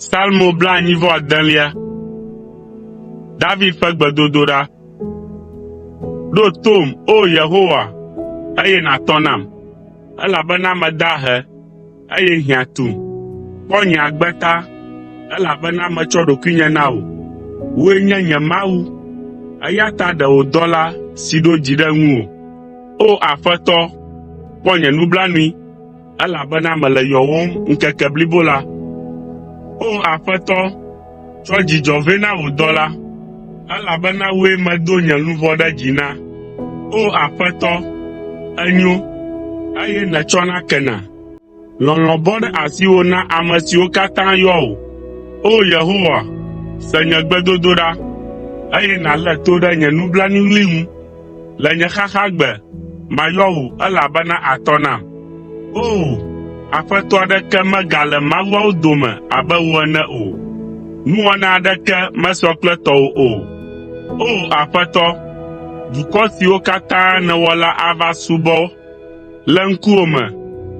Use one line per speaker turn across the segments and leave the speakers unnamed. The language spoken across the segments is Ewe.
Psalmo blaenyi-vɔ-adelia. David ƒe gbedodoɖa. Ɖo tom, O Yehowa, eye nàtɔ nam, elabena meda ahe, eye hiã tum. Kpɔ nye agbe ta, elabena metsɔ ɖokuinye na wò. Wòe nye nye Mawu, eya ta ɖe wò dɔla si ɖo dzi ɖe ŋuwò. O Aƒetɔ, kpɔ nye nublanui, elabena mele yɔwòm ŋkeke blibo la. O Aƒetɔ, tsɔ dzidzɔ vɛ na wò dɔla, elabena wòe medo nye luʋɔ ɖe dzi na. O Aƒetɔ, ènyo, eye nètsɔna kena. Lɔlɔ̃ bɔ ɖe asiwò na ame siwo katã yɔa wò. O Yehowa, se nye gbedodoɖa, eye nàlé to ɖe nye nublanuiɣli ŋu. Le nye xaxagbe, mayɔ wò elabena àtɔ nam. O! Aƒetɔ aɖeke megale mawuawo dome abe wò ene o. Nuwɔna aɖeke mesɔ kple tɔwò o. O! Aƒetɔ, dukɔ siwo katã nèwɔ la ava subɔ le ŋkuwò me,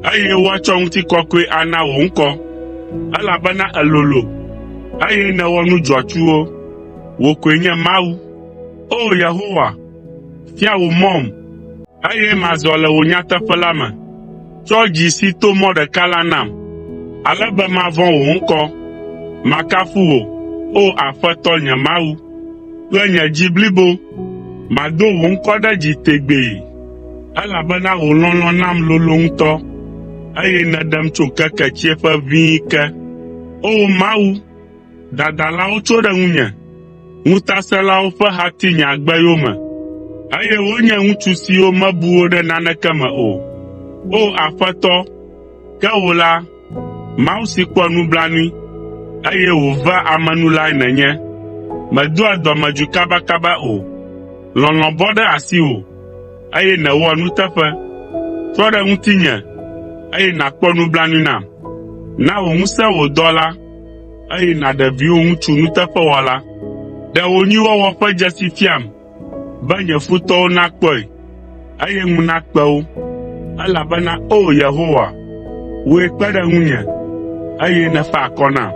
eye woatsɔ ŋutikɔkɔe ana wò ŋkɔ, elabena èlolo, eye nèwɔ nu dzɔatsuwo. Wò koe nye Mawu. O! Yehowa, fia wò mɔm, eye mazɔ le wò nyateƒe la me. Tsɔ dzi si to mɔ ɖeka la nam, ale be mavɔ̃ wò ŋkɔ. Makafu wò, O Aƒetɔ nye Mawu, kple nye dzi blibo. Mado wò ŋkɔ ɖe dzi tegbee, elabena wò lɔlɔ̃ nam lolo ŋutɔ, eye nèɖem tso keke tsiẽƒe ʋĩi ke. O Mawu, Dadalawo tso ɖe ŋunye, ŋutasẽlawo ƒe ha ti nye agbe yome, eye wonye ŋutsu siwo mebu wo ɖe naneke me o. O Aƒetɔ, ke wò la, Mawu si kpɔa nublanui, eye wòvea ame nu lae nènye. Mèdoa dɔmedzoe kabakaba o, lɔlɔ̃ bɔ ɖe asiwò, eye nèwɔa nuteƒe. Trɔ ɖe ŋutinye, eye nàkpɔ nublanui nam. Na wò ŋusẽ wò dɔla eye nàɖe viwò ŋutsu nuteƒewɔla. Ɖe wò nyuiwɔwɔ ƒe dzesi fiam be nye futɔwo nakpɔe, eye ŋu nakpe wo, elabena O Yehowa, wòe kpe ɖe ŋunye, eye nèfa akɔ nam.